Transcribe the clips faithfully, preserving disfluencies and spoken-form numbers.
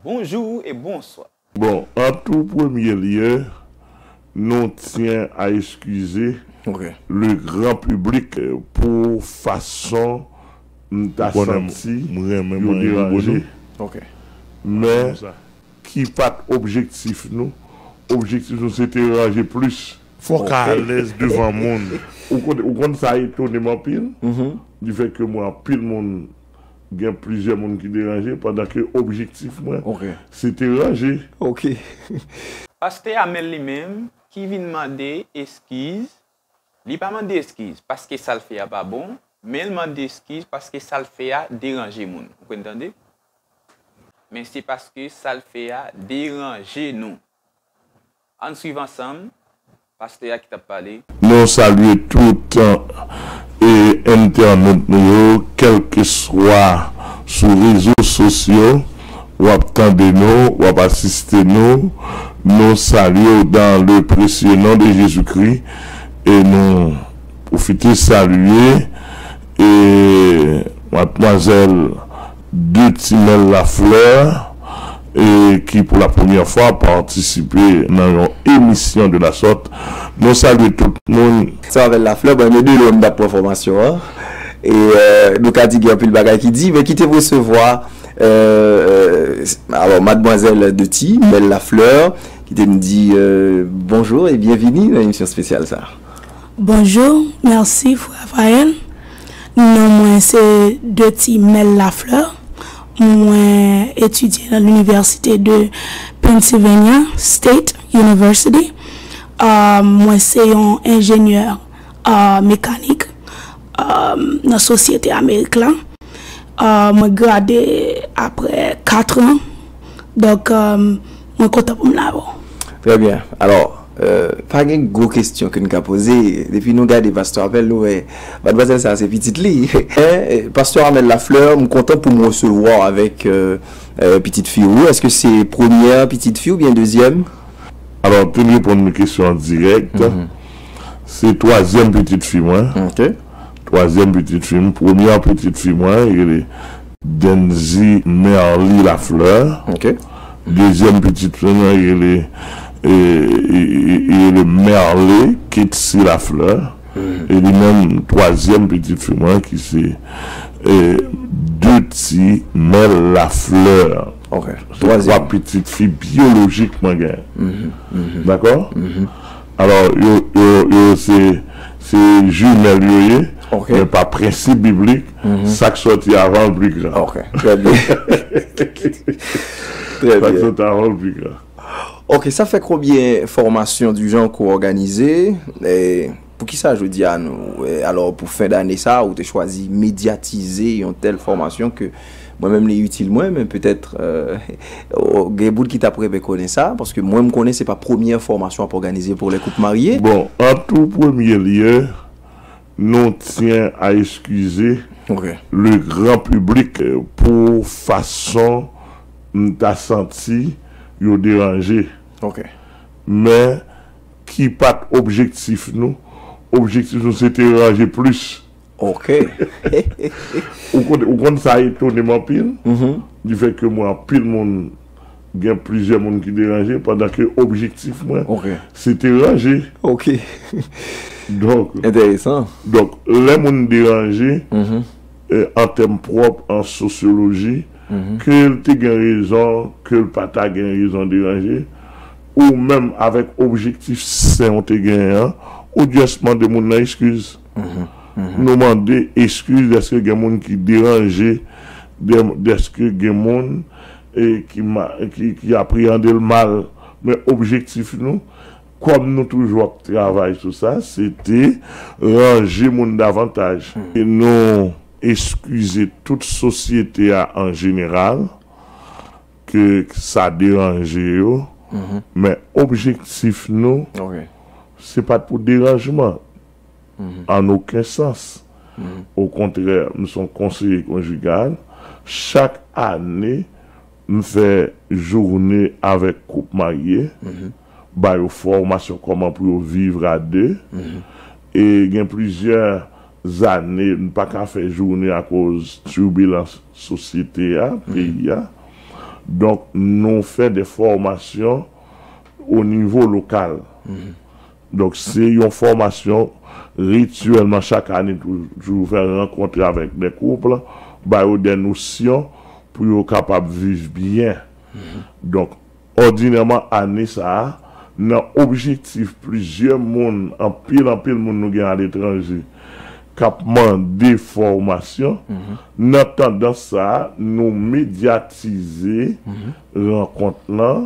Bonjou e bonswa. Bon, an tou premye lye, nou tyen a eskize Ok. le gran piblik pou fason m ta Ou konnen m- santi m renmen yo manje deranje. Boudou. Ok. Men Sa. ki pa t objektif nou. Objektif nou se te ranje plis. Fò w ka Ok. alèz devan moun. Ou konn, ou konn sa etone m anpil. Mhm. Di fè ke mwen anpil moun, gen plizyè moun ki deranje, pandan ke objektif mwen, Ok. se te ranje. Ok. Pastè Amel li menm, ki vin mande eskiz, li pa mande eskiz paske sa l fè a pa bon, men l mande eskiz paske sa l fè a deranje moun. Ou konn tande? Men se paske sa l fè a deranje nou. Ann swiv ansanm pastè a ki t ap pale. Nou salye tout e entènot nou yo, kèlkeswa sou rezo sosyo w ap tande nou, w ap asiste nou. Nou salye w dans le précieux nom de Jésus-Christ e nou pwofite salye e madmwazèl Deuty Mel Lafleur e ki pou la premyè fwa patisipe nan yon emisyon de la sòt. Nou salye tout moun. Sa avèl Lafleur, bon, men de lwen m t ap pran fòmasyon an. E euh, nou ka di gen anpil bagay ki di, men kite m resevwa euh, alò, madmwazèl Deuty Mel Lafleur, ki te m di euh, bonjou e byenvini nan emisyon espesyal sa. Bonjou, mèsi frè Rafael. Non mwen se Deuty Mel Lafleur. Mwen etidye nan linivèsite de Pennsylvania State University. Ah, mwen se yon enjenyè ah, mekanik ah, nan sosyete Amerik la. Ah, mwen grade apre kat an. Donk, ah, mwen kontan pou m la avè w. Trè byen. Alò, euh, pa gen gwo kesyon ke n ka poze. Depi nou gade pastè Amel, nou wè madmwazèl sa se pitit li. Pastè Amel Lafleur, m kontan pou m resevwa w avèk euh, euh, pitit fi ou. Èske se premyè pitit fi oubyen dezyèm? Alò, pou n reponn kesyon an dirèk, Mhm. se twazyèm pitit fi mwen. Ok. Twazyèm pitit fi m. Premyè pitit fi mwen, li rele Denzy Merly Lafleur. Ok. Dezyèm pitit fi mwen, li rele, e, e, e, li rele Merle Ketsi Lafleur. Mhm. E li menm, twazyèm pitit fi mwen, ki se e, Deuty Mel Lafleur. Ok. Se twa pitit fi byolojik mwen gen. Mhm, mhm. Dakò? Mhm. Alò, yo, yo, yo se, se jimèl yo ye, Ok. men pa prensip biblik, Mhm. sa k sòti avan l pi gran. Ok, trè byen. Trè Sa k byen. sòti avan l pi gran. Ok, sa fè konbyen fòmasyon du genre ke w òganize? E, poukisa jodi a nou, e, alò, pou fen dane sa, ou te chwazi medyatize yon tèl fòmasyon ke mwen menm li itil mwen, men petèt, euh, gen moun ki t ap renmen konnen sa, paske mwen m konnen se pa premyè fòmasyon ap òganize pou lè koup marye. Bon, an tou premye lye, nou tyen a eskize Ok. le gran piblik pou fason m ta santi yo deranje. Ok. Men ki pa t objektif nou. Objektif nou se te ranje plis. Ok. Ou konn, ou konn sa etone m anpil. Mhm. Di fè ke mwen anpil moun, gen plizyè moun ki deranje, pandan ke objektif mwen, Ok. se te ranje. Ok. Donk, Enteresan. donk, lè moun deranje, Mhm. e, an tèm pwòp, an sosyoloji, Mhm. ke l te gen rezon, ke l pa ta gen rezon deranje, ou menm avèk objektif sen ou te genyen an, ou just mande moun nan eskiz. Mhm. Mhm. Nou mande eskiz dèske gen moun ki deranje, dè-, dèske gen moun, e, ki ma-, ki, ki apreyande l mal. Men objektif nou, kòm nou toujou ap travay sou sa, se te ranje moun davantaj. Hmm. E nou eskize tout sosyete a an jeneral, ke sa deranje yo, Mhm. men objektif nou, Ok. se pa t pou deranjman, Mhm. an okenn sans. Mhm. Okontrè, m se yon konseye konjigal. Chak ane, m fè jounen avèk koup marye, Mhm. ba yo fòmasyon kòman pou yo viv a de. Mhm. E gen plizyè zane, n pa ka fè jounen akoz tibilans sosyete a, Mhm. peyi a. Donk, nou fè de fòmasyon o nivo lokal. Donk, se yon fòmasyon rityèlman chak ane, tou- toujou fè rankontre avèk de koup, ba yo de nosyon pou yo kapab viv byen. Donk, òdinèman, ane sa a, nan objektif plizyè moun, anpil, anpil moun nou gen aletranje, k ap mande fòmasyon, nan tandans sa a, nou medyatize rankont lan,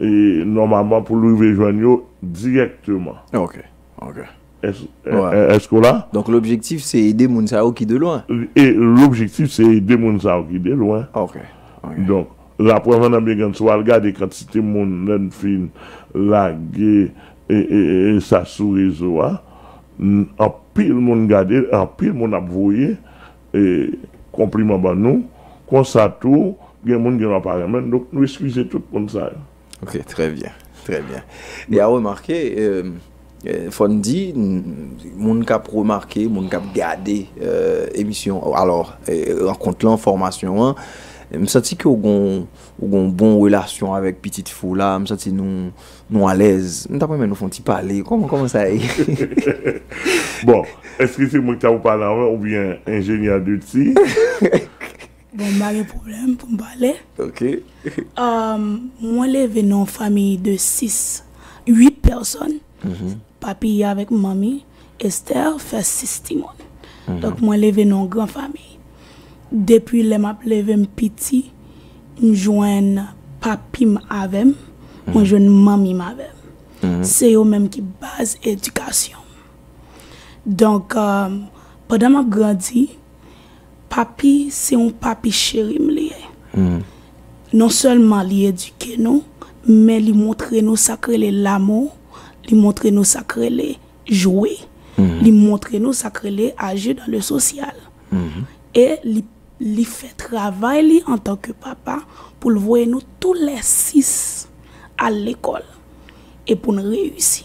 e, nòmalman pou l rive jwenn yo dirèkteman. Ok, ok. Èske w la? Donk, lobjektif, se ede moun sa yo ki de lwen. E lobjektif, se ede moun sa yo ki de lwen. Ok, ok. Donk, laprèv an nan Byengann, si w al gade kantite moun, lè n fin lage e, e, e, e sa sou rezo a, n- anpil moun gade, anpil moun ap voye e, konpliman ban nou. Konsa tou, gen moun gen lwa pa renmen n, donk nou eskize tout moun sa yo. Ok, trè byen, trè byen. E a remake, euh, euh, fò n di, n- moun k ap remake, moun k ap gade euh, emisyon, alò, euh, rankont lan, fòmasyon an, m santi ke w gon, w gon bon relasyon avèk pitit fi w la, m santi nou, nou alèz. M t ap renmen nou fè yon ti pale. Kòman, kòman sa ye? Bon, èske se mwen ki ta pou pale anvan oubyen enjenyè de ti? Bon, m pa gen pwoblèm pou m pale. Ok. Um, mwen leve nan yon fanmi de sis, uit pèsòn. Papi avèk manmi, Esther, fè sis timoun. Donk, mwen leve nan yon gran fanmi. Depi lè m ap leve m piti, m jwenn papi m avè m, mwen jwenn manmi m avè m. Se yo menm ki baz edikasyon m. Donk, um, pandan m ap grandi, papi, se yon papi cheri m li ye. Non sèlman li edike nou, men li montre nou sa k rele lamou, li montre nou sa k rele jwe, li montre nou sa k rele agir dans le social. E li, li fè travay li antanke papa pou l voye nou tou lè sis al lekòl e pou n reyisi.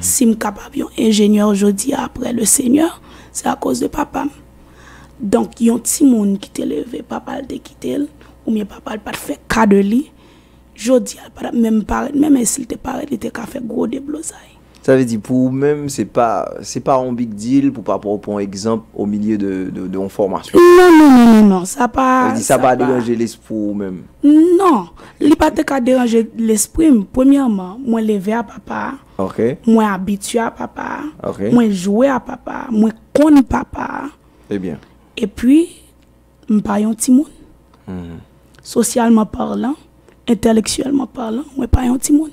Si m kapab yon enjenyè jodi a apre le Senyè, se akoz de papa m. Donk, yon timoun ki te leve, papa l te kite l, oubyen papa l pa t fè ka de li, jodi a, l pa t ap menm parèt, menm e si l te parèt, li te ka fè gwo deblozay. Sa vle di, pou ou menm, se pa, se pa yon big deal pou papa w pran egzanp au milieu de, de, de yon fòmasyon. Non, non, non, non, non, sa pa, sa vle di, sa pa deranje lespri w menm. Non, li pa te ka deranje lespri m. Premyèman, mwen leve a papa a. Ok. Mwen abitye a papa a. Ok. Mwen jwe a papa a. Mwen konn papa a. Ebyen. Epi, m pa yon timoun. Sosyalman palan, entèlektyèlman palan, mwen pa yon timoun.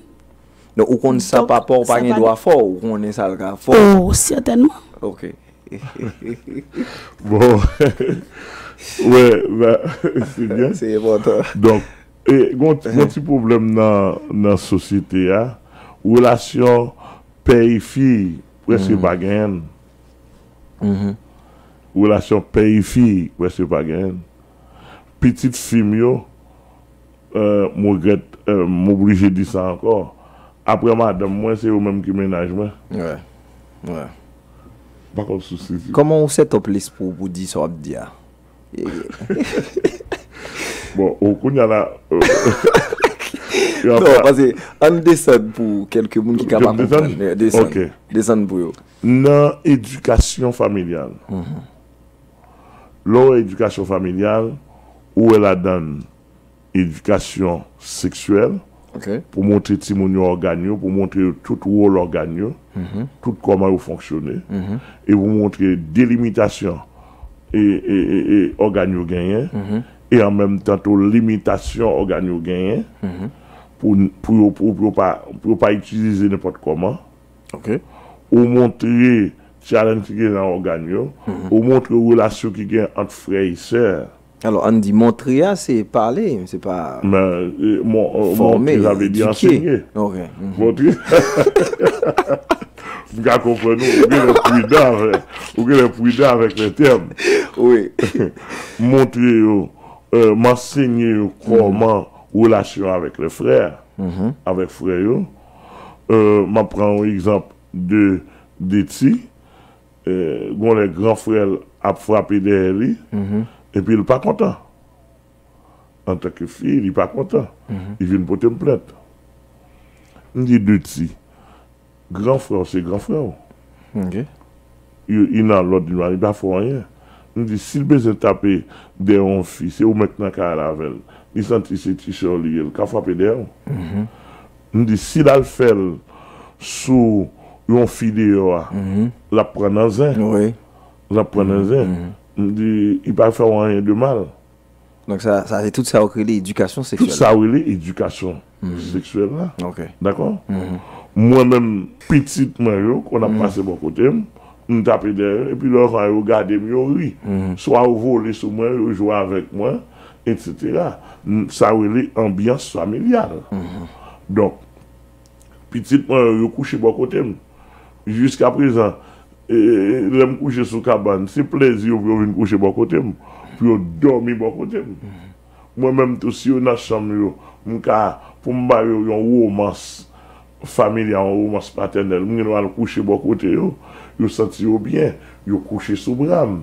Donk, ou konn sa papa w pa gen dwa fè w, ou konnen sa l ka fè w. Oh, sètènman. Ok. Bon. Wè, se byen. Se enpòtan. Donk, e, gon, gon ti pwoblèm nan, nan sosyete a. Relasyon pè e fi, prèske pa genyen. Relasyon pè e fi, prèske pa genyen. Pitit fi m yo, euh, m regrèt, euh, m oblije di sa ankò. Apre madanm mwen, se yo menm ki mennaj mwen. Wè. Wè. Pa konn si w sezi. Kòman ou set up lespri w pou di sa w ap di a? Bon, ou kounye a la, euh, non, paske ann desann pou kèlke moun ki ka pa konprann. Desann? Desann. Ok. Desann pou yo. Nan edikasyon familyal. Lè w wè edikasyon familyal, ou wè ladan l edikasyon seksyèl, ok, pou montre timoun yo ògàn yo, pou montre yo tout wòl ògàn yo, tout kòman yo fonksyone, e pou montre delimitasyon e, e, e, e ògàn yo genyen, e an menm tan tou limitasyon ògàn yo genyen, pou, pou yo, pou, pou yo pa, pou yo pa itilize nenpòt kòman. Ok. Ou montre challenge ki gen nan ògàn yo, ou montre relasyon ki gen ant frè e sè. Alò, ann di montre a, se pale, se pa fòme, edike. Men, e, mon-, e, montre, sa vle di ansenye. Ok. Montre. M ka konprann ou, ou genlè pridan avè-, ou genlè pridan avèk lè tèm. Wi. Montre yo, e, m ansenye yo kòman relasyon avèk lè frè, avèk frè yo. E, m ap pran yon egzanp de, de ti. E, gon lè gran frè l ap frape dèyè li, epi l pa kontan. antanke fi, li pa kontan. Li vin pote m plent. M di, Dutty, gran frè w se gran frè w. Ok. Yo, youn nan lòt, li pa fè w anyen. M di, si l bezwen tape dèyè yon fi, se ou menm k nan kay la avè l. Li santi se ti sè w li ye, l ka frape dèyè w. M di, si l al fè l sou yon fi deyò a, l ap pran nan zen. Wi. L ap pran nan zen. M di, li pa fè w anyen de mal. Donk sa, sa se tout sa w rele edikasyon Tout seksyèl. Sa rele edikasyon seksyèl la. Ok. Dakò? Mwen menm, pitit mwen yo, kon ap pase bò kote m, m tape dèyè yo, epi lè yo gade m, yo ri. Swa yo vole sou mwen, yo jwe avèk mwen, etsetera. N- Sa rele anbyans familyal. Donk, pitit mwen yo, yo kouche bò kote m. Jiskaprezan, e, e, lè m kouche sou kabann, se plèzi yo pou yo vin kouche bò kote m, pou yo dòmi bò kote m. Mwen menm tou, si yo nan chanm yo, m ka, pou m ba yo yon womans familyal, yon womans patènèl, m gen dwa al kouche bò kote yo, yo santi yo byen, yo kouche sou bra m.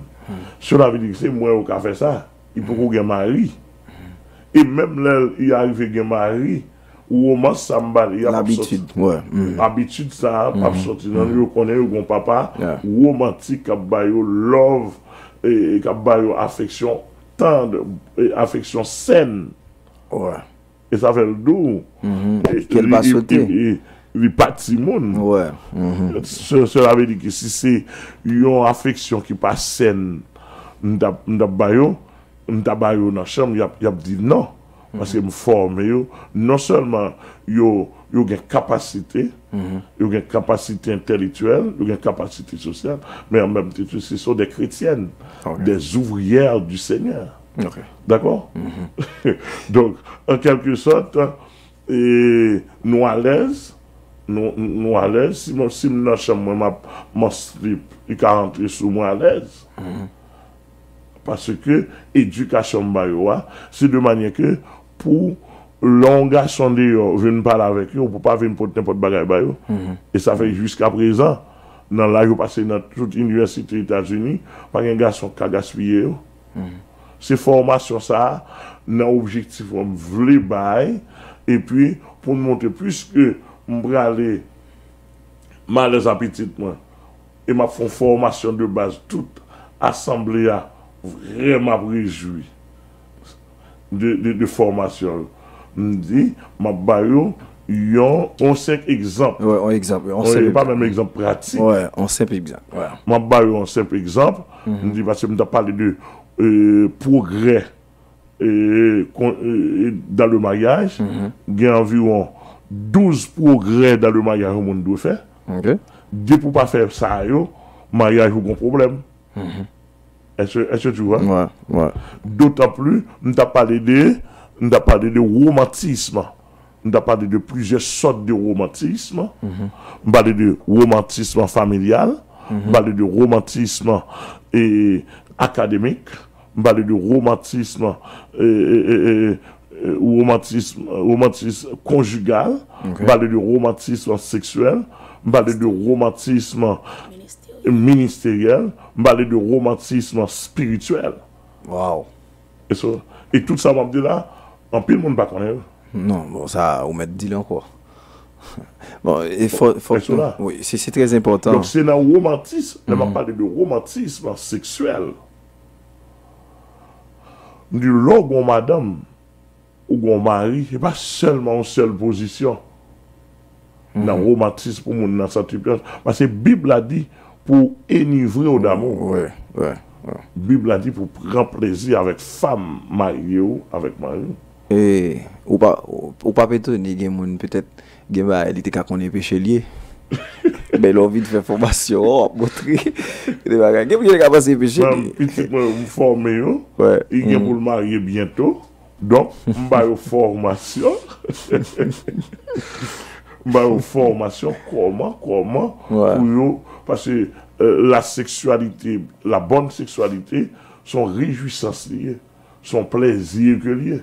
Cela veut dire que se mwen yo ka fè sa. Li poko gen mari. E menm lè li arive gen mari, womans sa m ba li, y ap ap sòti. Labitid, wi. Abitid sa a p ap sòti nan yo, konnen yo gon papa Yeah. womantik k ap ba yo love, e, e k ap ba yo afeksyon tand, e, afeksyon sèn. Wi. E sa fè l dou. E Ke l pa li- swete. li- li- Li pa timoun. Wi. Se- Cela veut dire que si se yon afeksyon ki pa sèn, m t ap m t ap ba yo, m ta ba yo nan chanm, y ap, y ap di non. Paske m fòme yo. Non sèlman yo, yo gen kapasite, yo gen kapasite entèlektyèl, yo gen kapasite sosyal, men an menm tan, ce sont des chrétiennes, Ok. des ouvrières du Seigneur. Ok. Dakò? Donk, an kèlke sòt, e, nou alèz, nou, nou alèz. Si mwen, si m nan chanm mwen, m ap, m an slip, li ka rantre sou mwen alèz. Paske edikasyon m ba yo a, se de manyè ke pou lè yon gason deyò vin pale avèk yo, ou pou pa vin pot nenpòt bagay ba yo. E sa fè jiskaprezan, nan laj yo pase nan tout inivèsite Etazini, pa gen gason k ka gaspiye yo. Se fòmasyon sa a, nan objektif mwen, m vle bay, epi pou m montre, piske m prale m alèz a pitit mwen, e m ap fè yon fòmasyon de baz, tout asanble a vrèman ap rejwi de, de, de fòmasyon yo. M di, m ap ba yo yon, yon senp egzanp. Wi, yon egzanp. Yon Wi, senp e pa egzanp. Menm egzanp pratik. Wi, yon senp egzanp. Wi. M ap ba yo yon senp egzanp. M di, paske m t ap pale de, e, pwogrè, e, kon- e, e, dans le mariage. Gen anviwon douz pwogrè dans le mariage yon moun dwe fè. Ok. Depi w pa fè sa yo, maryaj ou gon pwoblèm. Èske, èske tu vois? Wi, wi. D'autant plus, m t ap pale de, m t ap pale de romantisme. M t ap pale de plizyè sòt de romantisme. M pale de romantisme familial, m pale de romantisme, e, akademik, m pale de romantisme, e, e, e, e, e, romantisme, romantisme konjigal, m pale de romantisme seksyèl, m pale de romantisme ministeryèl, m pale de romantisme espirityèl. Wow. E so, e tout sa m ap di la, anpil moun pa konnen yo. Non, bon, sa, ou mèt di l ankò. Bon, e fò, fò, Èske la? Wi, se, se trè enpòtan. Donk, se nan romantisme, lè m ap pale de romantisme seksyèl, m di lè w gon madanm, ou gon mari, se pa sèlman yon sèl pozisyon. Nan romantisme pou moun nan santi plis. Paske Bib la di pou enivre w damou. Wi, wi, wi. Bib la di pou pran plezi avèk fanm marye w, avèk mari w. E ou pa, ou, ou p ap etone gen moun petèt gen bagay li te ka konnen peche l ye. Men lè w vin fè fòmasyon an, w ap montre de bagay. Gen moun ki te ka panse peche l Mwen, ye. Pitit mwen, m fòme yo. Wi. Li gen pou l marye byento. Donk, m ba yo fòmasyon. M ba yo fòmasyon kòman, kòman Wi. Pou yo, paske, euh, la sexualité, la bonne sexualité, se yon rejwisans li ye, se yon plèzi ke li ye.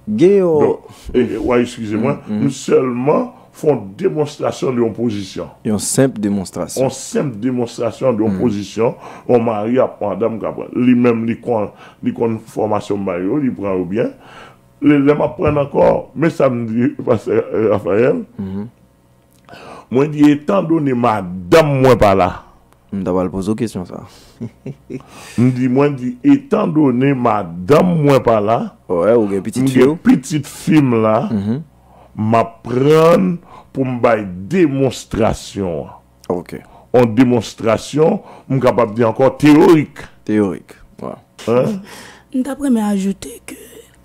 Gen yon Donk, e, e, w a eskize mwen, m sèlman fè yon demonstrasyon de yon pozisyon. Yon senp demonstrasyon. Yon senp demonstrasyon de yon pozisyon, yon mari ak madanm k ap pran. Li menm, li konn, li konn fòmasyon m ba yo, li pran yo byen. Lè, lè m ap pran ankò, men sa m di, pastè Raphaël, mwen di, etandone madanm mwen pa la, M ta pral poze w kesyon sa. M di, mwen di, etandone madanm mwen pa la, Wè, ou gen pitit m fi gen w. Pitit fi m la, m ap pran pou m bay demonstrasyon an. Ok. Yon demonstrasyon, m kapab di ankò teyorik. Teyorik, wè. Hein? M t ap renmen ajoute ke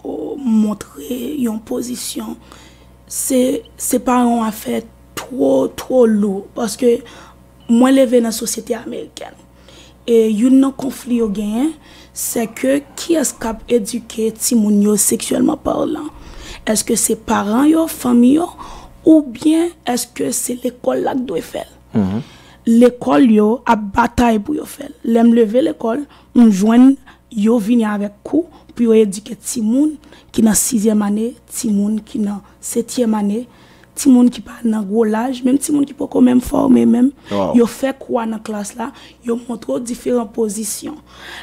o, montre yon pozisyon, se, se pa yon afè twò, twò lou, paske mwen leve nan sosyete amerikèn. E youn nan konfli yo genyen, se ke kiyès k ap edike timoun yo seksyèlman palan? Èske se paran yo, fanmi yo, oubyen èske se lekòl la k dwe fè l? Lekòl yo ap batay pou yo fè l. Lè m leve lekòl, m jwenn yo vini avèk kou pou yo edike timoun ki nan sizyèm ane, timoun ki nan setyèm ane, timoun ki pa nan gwo laj, menm timoun ki poko menm fòme menm. Yo fè kou a nan klas la, yo montre w diferan pozisyon.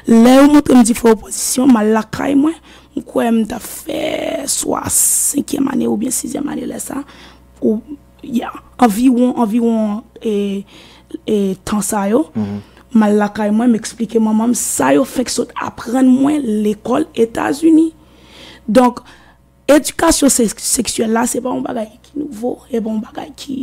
Lè yo montre m diferan pozisyon, m al lakay mwen, m kwè m t ap fè swa senkyèm ane oubyen sizyèm ane lè sa, ou, ya, anviwon, anviwon, e, e, tan sa yo, m al lakay mwen, m eksplike manman m sa yo fenk sot aprann mwen lekòl Etazini. Donk, edikasyon se-, seksyèl la, se pa yon bagay ki nouvo, e pa yon bagay ki,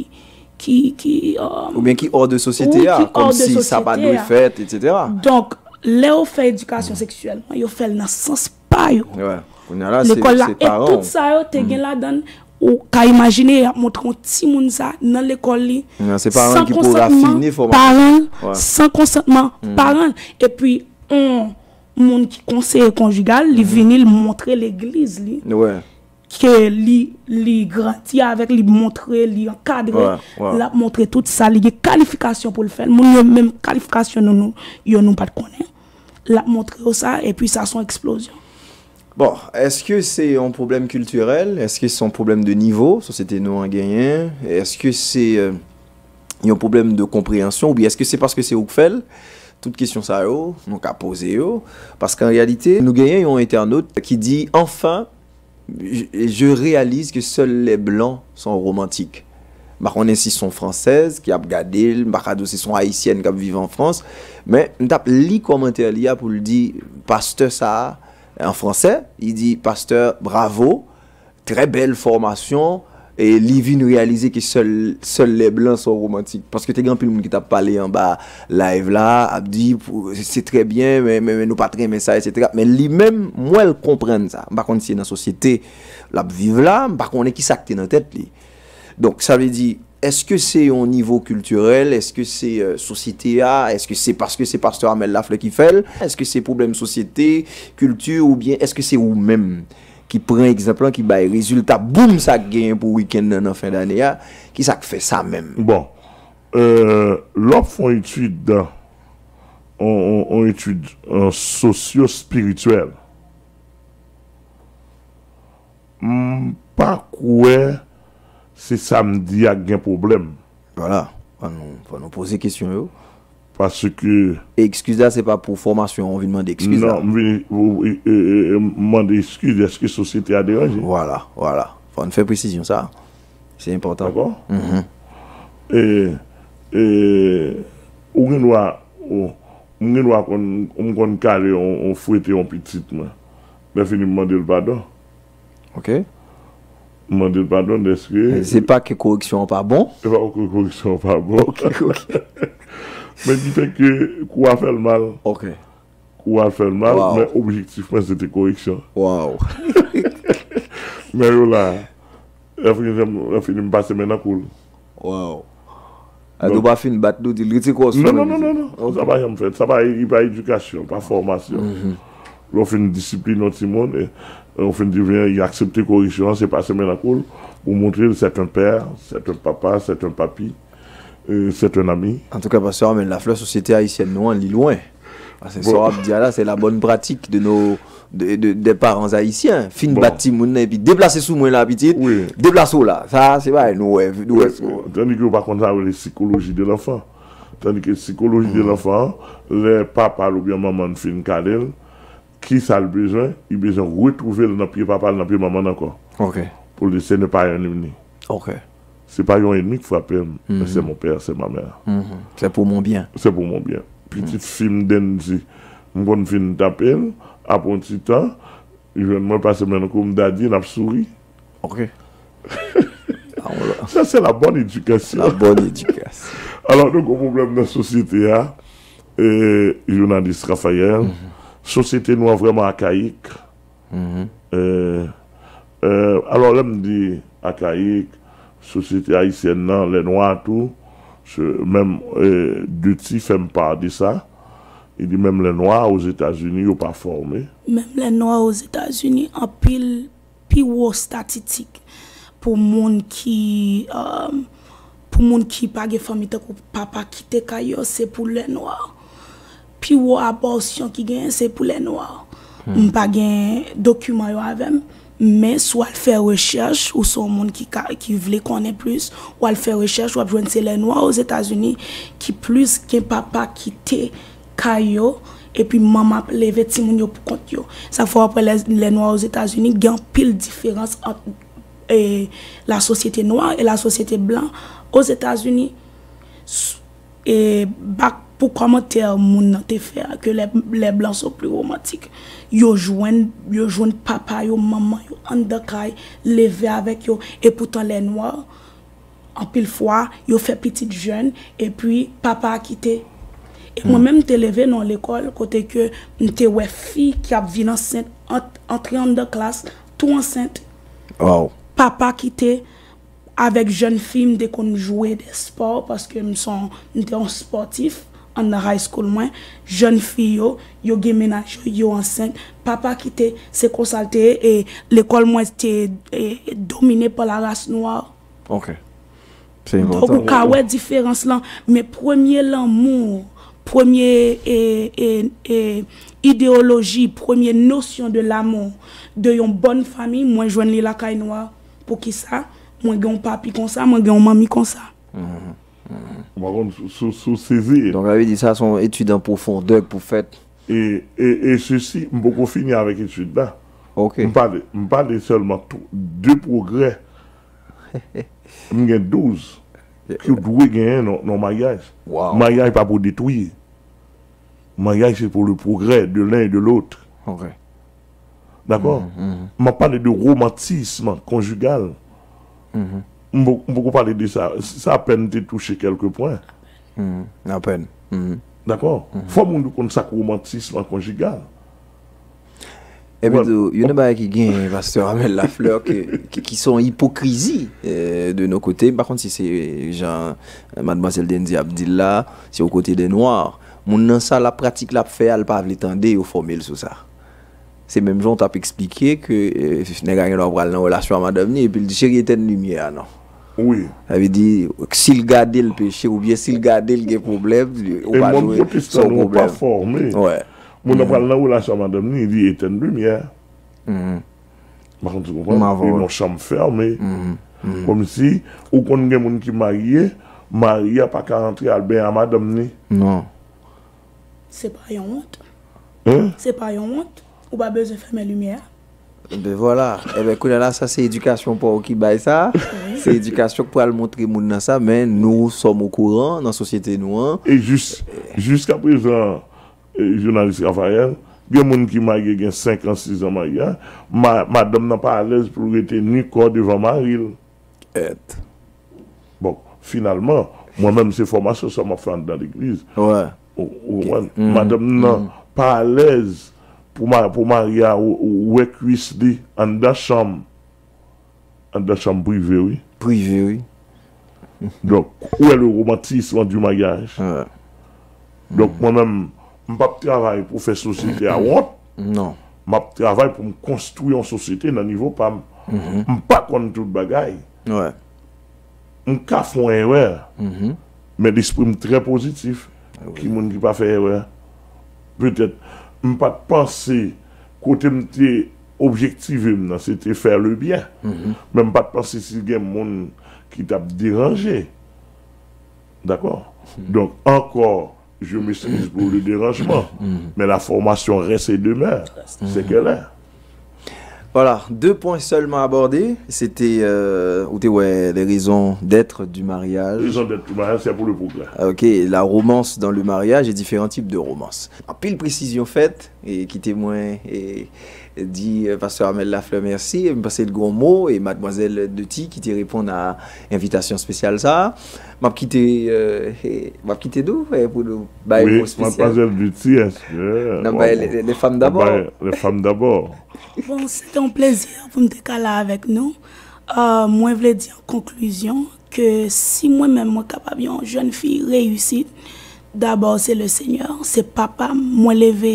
ki, ki, euh, Oubyen ki hors de sosyete a, wi, ki hors de sosyete a, kòmsi sa pa dwe fèt, et cetera. Donk, lè yo fè edikasyon seksyèl, yo fè l nan sans pa yo. Wè. Kounye a la, se, lekòl la, se e paran tout w. Sa yo te gen ladan l, ou ka imajine y ap montre yon timoun sa nan lekòl li, Non, se paran san ki pou konsantman rafine fòmasyon. Paran l, Wè. San konsantman paran l. Epi, yon moun ki konseye konjigal, li vini, li montre legliz li. Wè. Ke li, li grandi avèk, li montre, li ankadre, Wè, wè. L ap montre tout sa, li gen kalifikasyon pou l fè l. Moun yo menm kalifikasyon nou, nou, yo nou pa t konnen. L ap montre yo sa, epi sa se yon eksplozyon. Bon, èske se yon pwoblèm kiltirèl? Èske se yon pwoblèm de nivo sosyete nou an genyen? Èske se, euh, yon pwoblèm de konpreyansyon? Oubyen èske se paske se ou k fè l? Tout kesyon sa yo, nou ka poze yo. Paske an reyalite, nou genyen yon entènot ki di, enfin, je, je réalise que seuls les blancs sont romantiques. M pa konnen si se yon fransèz ki ap gade l, m pa ka di w si se yon ayisyèn k ap viv an Frans, men m t ap li kòmantè li a pou l di, pastè sa a, an fransè, li di, pastè, bravo, trè bèl fòmasyon, e li vin reyalize ke sèl, sèl les blancs sont romantiques. Paske te gen anpil moun ki t ap pale anba live la, ap di, pou, se trè byen, men, men, men nou pa t renmen sa, et cetera. Men li menm, m wè l konprann sa. M pa konn si se nan sosyete l ap viv la, m pa konnen ki sa k te nan tèt li. Donk, sa vle di, èske se yon nivo kiltirèl? Èske se, euh, sosyete a? Èske se paske se pastè Amel Lafleur ki fè l? Èske se pwoblèm sosyete, kilti, oubyen èske se ou menm ki pran egzanp lan, ki bay rezilta boum sa k genyen pou wikenn nan, nan fen dane a? Ki sa k fè sa menm? Bon, euh, lè w ap fè yon etid, yon, yon, yon etid, euh, sosyo-espirityèl, m pa kwè se sa m di a k gen pwoblèm. Vwala, fò nou, fò nou poze kesyon yo. Paske E ekskiz la, se pa pou fòmasyon an, ou vin mande ekskiz la. Non, m vin, ou, e, e, e, m mande ekskiz, èske sosyete a deranje? Vwala, vwala. Fò n fè presizyon sa. Se enpòtan. Dakò? Mhm. E, e, ou gen dwa, ou, m gen dwa konn, m konn kale, on, on fwete yon pitit mwen. Lè fini, m mande l padon. Ok. M mande l padon dèske Se pa ke koreksyon an pa bon? Se pa ke koreksyon an pa bon. Ok, ok. Men ki fè ke kou a fè l mal. Ok. Kou a fè l mal, Wow. Men objektif mwen se te koreksyon. Wow. Men yo la, lè fini, lè fini, m pase men nan kou l. Wow. Donk, Ado pa fin bat nou, di l retire kò w sou Non, non, non, non, non. Ok. Sa pa janm fèt. Sa pa, li pa edikasyon, pa fòmasyon. Mhm. Lè w fin disipline yon timoun, e, e w fin di, vin, li aksepte koreksyon an, se pase men nan kou l, ou montre l, c'est un père, c'est un papa, c'est un papi, e, c'est un ami. Antouka, pastè Armel Lafleur, sosyete ayisyèn nou an, li lwen. Paske Bon. Sa w ap di a la, c'est la bonne pratique de nos de, de, de parents haïtiens. Fin bat timoun nan epi deplase sou mwen la, pitit. Deplase w la. Sa, se bagay nou wè, nou wè. Tandis que yo pa konn sa yo rele psychologie de l'enfant. Tandis que psychologie de l'enfant, lè papa l oubyen manman l fin kale l, ki sa l bezwen? Li bezwen retwouve l nan pye papa l, nan pye manman l ankò. Ok. Pou l di, ce n'est pas un ennemi. Ok. Se pa yon ennemi k frape m, men c'est mon père, c'est ma mère. Mhm. C'est pour mon bien. C'est pour mon bien. Pitit fi m Dendy, m konn fin tape l, apre yon ti tan, li jwenn mwen pase men l kou m, Daddy, n ap souri. Ok. Ça, c'est la bonne éducation. La bonne éducation. Alò, nou gen pwoblèm nan sosyete a, e, jounalis Raphaël. Sosyete nou an vrèman akayik. E, e, alò, lè m di akayik, sosyete ayisyèn nan, lè nwa tou, se, menm, e, Duty fè m pa de sa. Li di menm lè nwa Ozetazini, yo pa fòme. Menm lè nwa Ozetazini, anpil pi wo estatitik pou moun ki, um, pou moun ki pa gen fanmi tankou papa kite kay yo, se pou lè nwa. Pi wo abòsyon ki genyen, se pou lè nwa. M pa gen dokiman yo avè m, men si w al fè rechèch, ou se yon moun ki ka, ki vle konnen plis, w al fè rechèch, w ap jwenn se lè nwa Ozetazini ki plis gen papa kite kay yo, epi manman ap leve timoun yo pou kont yo. Sa fè w ap wè lè, lè nwa Ozetazini, gen anpil diferans ant, e, la sosyete nwa e la sosyete blan Ozetazini. S-, e, bak pou kòmantè moun nan te fè a, ke les, les blancs sont plus romantiques. Yo jwenn, yo jwenn papa yo, manman yo anndan kay, leve avèk yo, epoutan lè nwa, anpil fwa, yo fè pitit jèn, epi papa a kite. E mwen menm, m te leve nan yon lekòl kote ke m te wè fi ki ap vin ansent, ant-, antre anndan klas, tou ansent. Wow. Papa kite, avèk jèn fi, m te konn jwe de spò, paske m se yon, m te yon spòtif anndan high school mwen. Jèn fi yo, yo gen mennaj yo, yo ansent. Papa kite, se konsa l te ye, e lekòl mwen te, e, domine pa la race noire. Ok. Se Donk, enpòtan. Ou ka wè diferans lan, men premye lanmou, premye, e, e, e, ideyoloji, premye nosyon de l'amour de yon bòn fanmi, mwen jwenn li lakay nwa. Poukisa? Mwen gen yon papi konsa, mwen gen yon manmi konsa. M pa konn si, si, si w sezi. Donk, sa vle di sa se yon etid an pwofondè k pou fèt. E, e, e sesi, m poko fini avèk etid la. Ok. M pale, m pale sèlman tou, de pwogrè. M gen douz ki w dwe genyen nan, nan maryaj. Wow. Maryaj pa pou detwi. Maryaj, c'est pour le progrès de l'un et de l'autre. Ok. Dakò? M ap pale de romantisme conjugal. M po- m poko pale de sa. Sa apèn te touche kèlke pwen. Apèn. Dakò? Fò moun yo konn sa k romantisme conjugal. Epi tou, youn nan bagay ki gen pastè Amel Lafleur ki, ki, ki se yon ipokrizi, eh, de nou kote. M pa konn si se jan, eh, madmwazèl Dendy ap di l la, se yon kote de nwa. Moun nan sa l ap pratik, l ap fè a, l pa vle tande yo fòme l sou sa. Se menm jan w t ap eksplike ke, eh, nèg la gen dwa pral nan relasyon a madanm li, epi l di, cheri, etèn limyè a non. Wi. Sa vle di, si l gade l peche, oubyen si l gade l gen pwoblèm, ou E pa mòn dwe, se pwotestan yon nou pa pwoblèm. Fòme. Wè. Moun nan pral nan relasyon a madanm li, li etèn limyè. Mhm. M pa konn si w konprann. M avè Li w. Nan chanm fèmen. Kòmsi, ou konn gen moun ki marye, mari a pa ka antre al benyen a madanm li. Non. Se pa yon wont. Hein? Se pa yon wont. Ou pa bezwen fèmen limyè a. Ben vwala. Ebyen, kounye a la, sa se edikasyon pa w ki bay sa. Se edikasyon k pral montre moun nan sa, men nou sòm okouran nan sosyete nou an. E jis, jiskaprezan, e, jounalis Raphaël, gen moun ki marye gen senk an, sis an maryaj, ma, madanm nan pa alèz pou l rete ni kò devan mari l. Et. Bon, finalman, mwen menm se fòmasyon sa m ap fè anndan legliz. Wè. Ou, ou konprann? Madanm nan pa alèz pou, ma, pou mari a w-, w-, wè kwis li anndan chanm. Anndan chanm prive, wi. Prive, wi. Donk, où est le romantisme du mariage? Wè. Donk, mwen menm, m p ap travay pou fè sosyete a wont. Non. M ap travay pou m konstwi yon sosyete nan nivo pa m. M pa konn tout bagay. Wè. M ka fè yon erè, men lespri m trè pozitif. Ki moun ki pa fè erè? Petèt, m pa t panse Kote m te objektive m nan, se te fè le byen. Men m pa t panse si gen moun ki t ap deranje. Dakò? Donk, ankò, je m'excuse pour le dérangement, mais la formation reste et demeure, c'est qu'elle est. Voilà, deux points seulement abordés. C'était, euh, ou te wè, les raisons d'être du mariage. Raison d'être du mariage, c'est pour le progrès. Ok, la romance dans le mariage et différents types de romance. Anpil presizyon fèt, e kite mwen e, di euh, pastè Armel Lafleur mèsi. M panse l gen yon mo, e madmwazèl Duty ki te reponn a envitasyon espesyal sa a. M ap kite, euh, e, m ap kite nou e, pou nou bay Oui, mo espesyal. Mademoiselle Duty, est-ce que N ap bay les, les femmes d'abord. Les femmes d'abord. Bon, se te yon plezi pou m te ka la avèk nou. Euh, mwen vle di an konklizyon ke si mwen menm mwen kapab yon jèn fi reyisit, dabò se le Senyè, se papa m. Mwen leve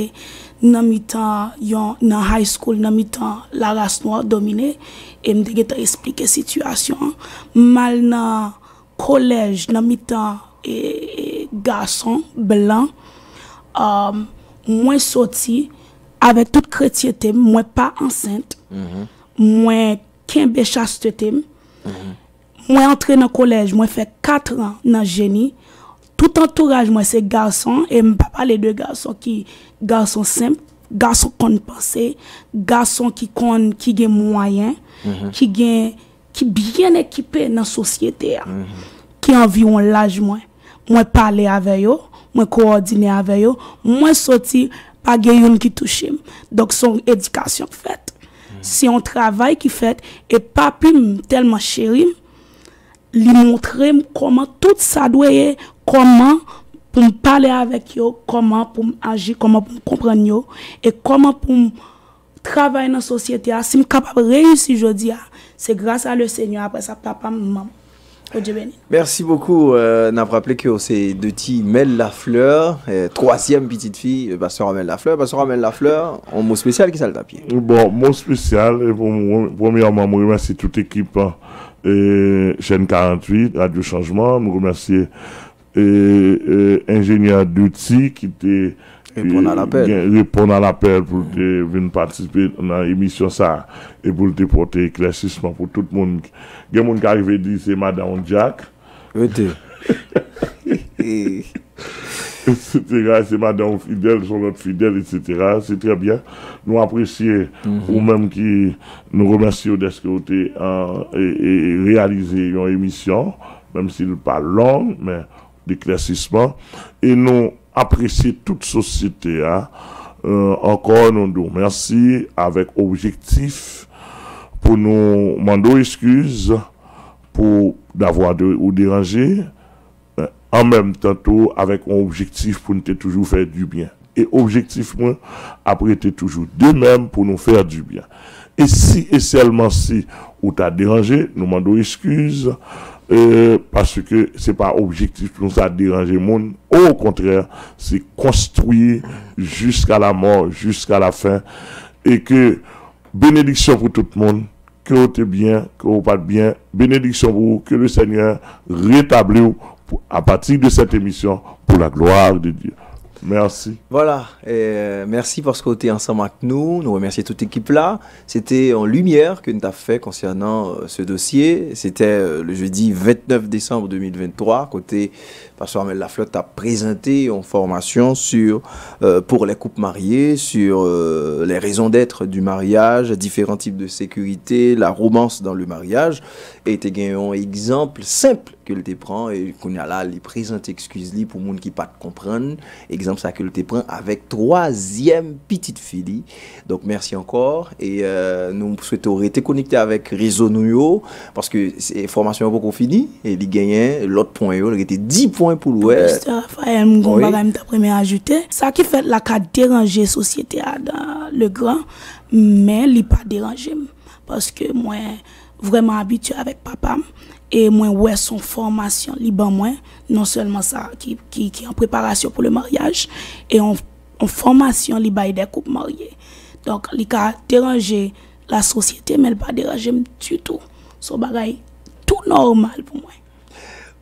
nan mitan yon nan high school, nan mitan laras nwa domine, e m te gentan esplike sitiyasyon an. M al nan kolèj nan mitan e, e gason blan. Um, mwen soti avèk tout kretyente m, mwen pa ansent. Mwen kenbe chastete m. Mwen antre nan kolèj, mwen fè kat an nan jeni. Tout antouraj mwen se gason, e m pa pale de gason ki gason senp, gason konn panse, gason ki konn, ki gen mwayen, ki gen, ki byen ekipe nan sosyete a, ki anviwon laj mwen. Mwen pale avè yo, mwen kowòdine avè yo, mwen soti, pa gen youn ki touche m. Donk se yon edikasyon k fèt. Se yon travay ki fèt, e papi m tèlman cheri m, li montre m kòman tout sa dwe ye, kòman pou m pale avèk yo, kòman pou m aji, kòman pou m konprann yo, e kòman pou m travay nan sosyete a. Si m kapab reyisi jodi a, se gras a le Senyè, apre sa papa m, manman m. Bondye beni. Merci beaucoup. Euh, n ap raple ke se Duty Mel Lafleur, euh, twazyèm pitit fi euh, pastè Armel Lafleur. Pastè Armel Lafleur, yon mo espesyal, ki sa l t ap ye? Bon, mo espesyal, e pou mwen, premyèman, mwen remèsye tout ekip e, Chaîne quarante-huit, Radio Changement. Mwen remèsye e, e, enjenyè Duty ki te Reponn a lapèl. Gen, reponn a lapèl pou l te vin patisipe nan emisyon sa a e pou l te pote eklèsisman pou tout moun. Gen moun ki arive di se madanm Jack. Rete. Etsetera. Se madanm Fidèl, se yon lòt Fidèl, etsetera. Se trè byen. Nou apresye ou menm ki nou remèsye w dèske w te e, e, reyalize yon emisyon, menm si l pa long, men deklèsisman. E nou apresye tout sosyete a. Euh, ankò, nou di w mèsi avèk objektif pou nou mande w eskiz pou davwa de, ou deranje, an menm tan tou avèk yon objektif pou n te toujou fè dibyen. E objektif mwen ap rete toujou de menm pou nou fè dibyen. E si e sèlman si ou ta deranje, nou mande w eskiz, e, paske se pa objektif nou sa deranje moun. Okontrè, se konstwi jiska la mò, jiska la fen. E ke benediksyon pou tout moun, ke w te byen, ke w pa t byen, benediksyon pou ou, ke le Senyè retabli w pou, a pati de sèt emisyon, pour la gloire de Dieu. Mèsi. Vwala, e, mèsi paske w te ansanm ak nou. Nou remèsye tout ekip la. Se te yon limyè ke n t ap fè konsènan euh, ce dossier. Se te euh, le jeudi vingt-neuf décembre deux mille vingt-trois, kote pastè Armel Lafleur t ap prezante yon fòmasyon sur, euh, pour les couples mariés, sur euh, les raisons d'être du mariage, différents types de sécurité, la romance dans le mariage. E te gen yon egzanp senp ke l te pran, e kounye a la, li prezante eskiz li pou moun ki pa t konprann egzanp sa ke l te pran avèk twazyèm pitit fi li. Donk, mèsi ankò. E euh, nou swete w rete konekte avèk rezo nou yo, paske se, fòmasyon an poko fini, e li genyen lòt pwen yo, li rete dis pwen pou l wè. Pastè Raphaël, m gen yon Wi. Bagay m t ap renmen ajoute. Sa ki fèt la ka deranje sosyete a dans le grand, men li pa deranje m. Paske mwen vrèman abitye avèk papa m, e mwen wè se yon fòmasyon li ban mwen, non sèlman sa ki, ki, ki an preparasyon pou le maryaj, e yon, yon fòmasyon li bay de koup marye. Donk, li ka deranje lasosyete, men li pa deranje m ditou. Se yon bagay tou nòmal pou mwen.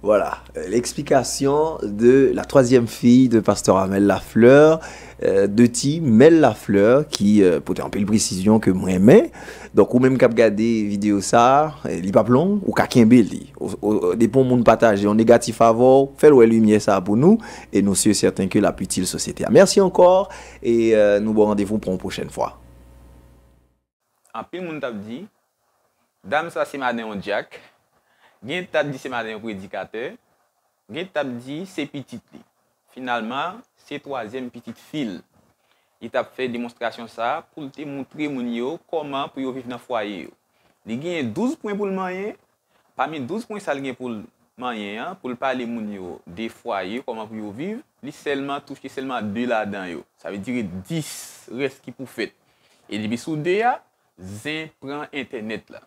Voilà, euh, l'explication de la troisième fille de Pasteur Amel Lafleur, euh, de ti Mel Lafleur, ki euh, pote anpil presizyon ke m renmen. Donk, ou menm k ap gade videyo sa, euh, li p ap long, ou ka kenbe li. O, o, depi yon moun pataje yon negatif avè w, fè l wè limyè sa pou nou, e nou si e sèten ke l ap itil sosyete a. Mèsi ankò, e euh, nou ba w randevou pou yon pwochèn fwa. Anpil moun t ap di, dam sa se madan yon dyak, gen t ap di se madan yon predikatè, gen t ap di se pitit li. Finalman, se twazyèm pitit fi l. Li t ap fè demonstrasyon sa a pou l te montre moun yo kòman pou yo viv nan fwaye yo. Li genyen douz pwen pou l manyen, pami douz pwen sa l gen pou l manyen an, pou l pale moun yo de fwaye, kòman pou yo viv, li sèlman touche sèlman de ladan yo. Sa vle dire dis rès ki pou fèt. E depi sou de a, zen pran entènèt la.